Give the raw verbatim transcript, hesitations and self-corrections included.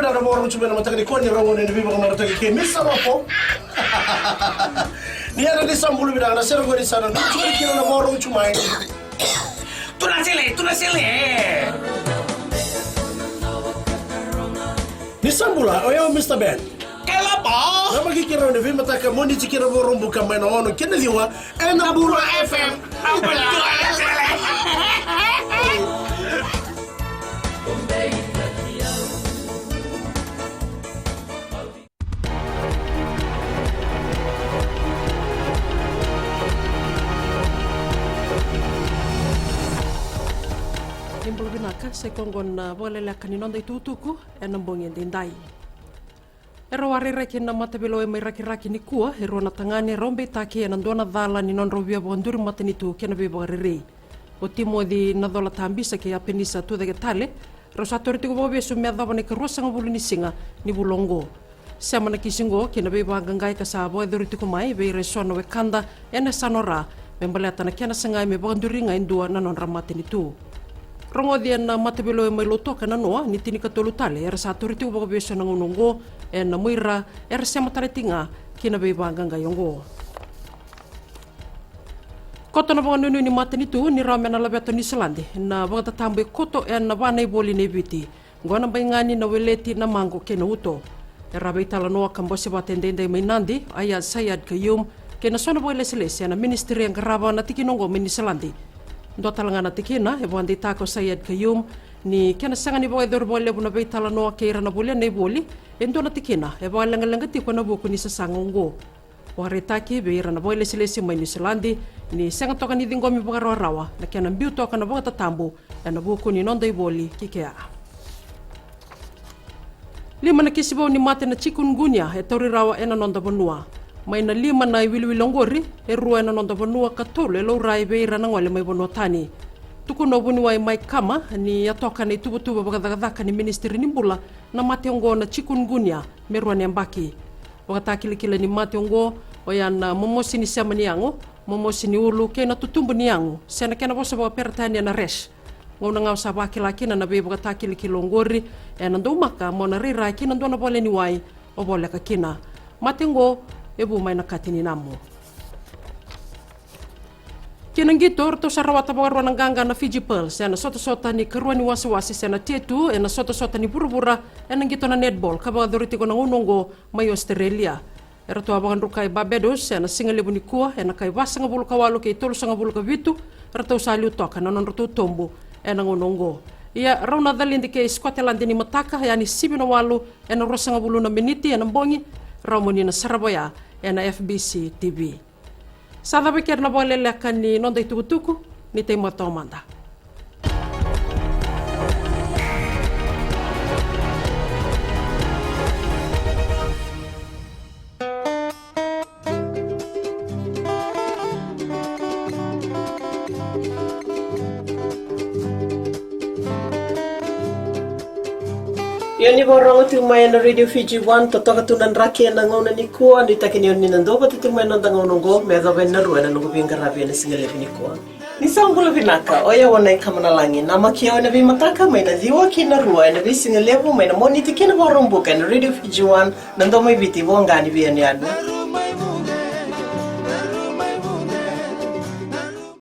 Na vakarogo tu mai na mataka nikua ni rogo ni veivakamarataki kei Misa Lopo. Ni yana ni sa bula vinaka na sere qori sa na tu mai kina na vakarogo tu mai. Tuna sele, tuna sele. Ni sa bula, o yau Mista Ben. Kalaba. Na maki kira ni veimataka mo ni tikira vorobuka mai na ono kina ciwa. Ena Bula F M. Bula F M. Ni bula vinaka, sa i koya oqo na vakaleleka ni noda itukutuku ena bogi edaidai. Era a rairai kina na mataveilewai mai Rakiraki nikua e rua na tagane rau beitaki ena dua na cala ni nodrau via vakaduri matanitu kei na veivakarerei. O Timoci Nacola Tabisa kei Apenisa Tucaketale, rau sa tauri tiko vakavesu me yacova na ikaruasagavulu ni siga ni vula oqo. Sema na kisi oqo ki na veivaqaqai ka sa vakayacori tiko mai vei ira eso na wekada ena yasana o Ra me baleta na kena sagai me vakaduri ga e dua na nodra matanitu. Rogoci ena mataveilewai mai Lautoka na noa ni tinikatolu tale era sa tauri tiko vakavesu ena gauna oqo ena muira era sema tale tiko ga ki na veivaqaqai oqo. Koto na vakanuinui ni matanitu ni rawa me na laveta o Niusiladi na vakatatabu e koto ena va na ivoli nei Viti. Oqo na baigani na weleti, na maqo kei na uto. Era a veitalanoa ka bose vata edaidai mai Nadi o Aiyaz Sayed-Khaiyum kei na so na vakailesilesi ena minisitiri e qarava na tikina oqo mai Niusiladi. Dua tale ga na tikina e vakadeitaka o Sayed-Khaiyum ni kena sega ni vakayacori vakalevu na veitalanoa kei ira na volia na ivoli e dua na tikina e vakaleqaleqa tiko ena vuku ni sasaga oqo. Vakaraitaki vei ira na vakailesilesi mai Niusiladi ni sega toka ni ciqomi vakarawarawa na kena biu toka na vakatatabu ena vuku ni noda ivoli ki kea. Lima na kisi vou ni mate na chikungunya e tauri rawa ena noda vanua. Mai na lima na iwiliwili oqori, e rua ena noda vanua ka tolu e laurai vei ira na gole mai vanua tani. Tukuna o vuniwai Mike Khama ni a toka na ituvatuva vakacakacaka ni minisitiri ni bula na mate oqo na chikungunya me rua na yabaki. Vakatakilakila ni mate oqo, oya na momosi ni sema ni yago, momosi ni ulu kei na tutubu ni yago, se na kena vosa vakaperitania na rash. Gauna ga o sa vakila kina na veivakatakilakila oqori, ena daumaka mo na rairai ki na dua na valeniwai o voleka kina. Mate oqo e vu mai na kati ni namu. Kei na qito, ratou sa rawata vakarua na qaqa na Fiji Pearls ena sotasota ni karua ni wasewase se na Tier two ena sotasota ni vuravura ena qito na netball ka vakayacori tiko na gauna oqo mai Australia. Eratou a vakadrukai Barbados ena sigalevu nikua ena kai vasagavulu ka walu kei tolusagavulu ka vitu, ratou sa liu toka na nodratou tobu ena gauna oqo. Ia rau na calidi kei Scotland ni mataka yani sivi na walu ena ruasagavulu na miniti ena bogi, rau mo ni na sarava oya ena F B C T V. Sa cava kina na vakaleleka ni noda itukutuku, ni tei mata mada. Ia ni vakarorogo tiko mai ena Radio Fiji One, totoka tu na draki ena gauna nikua, nuitaki ni o ni na duavata tiko mai ena noda gauna oqo me yacova ena rua ena noqu veiqaravi ena sigalevu nikua. Ni sa bula vinaka, o yau o Nai Kamanalagi, namaki au ena veimataka mai na ciwa ki na rua ena veisigalevu mai na Moniti ki na Vakaraubuka ena Radio Fiji One, na domo i Viti, voqa ni veiyanuyanu.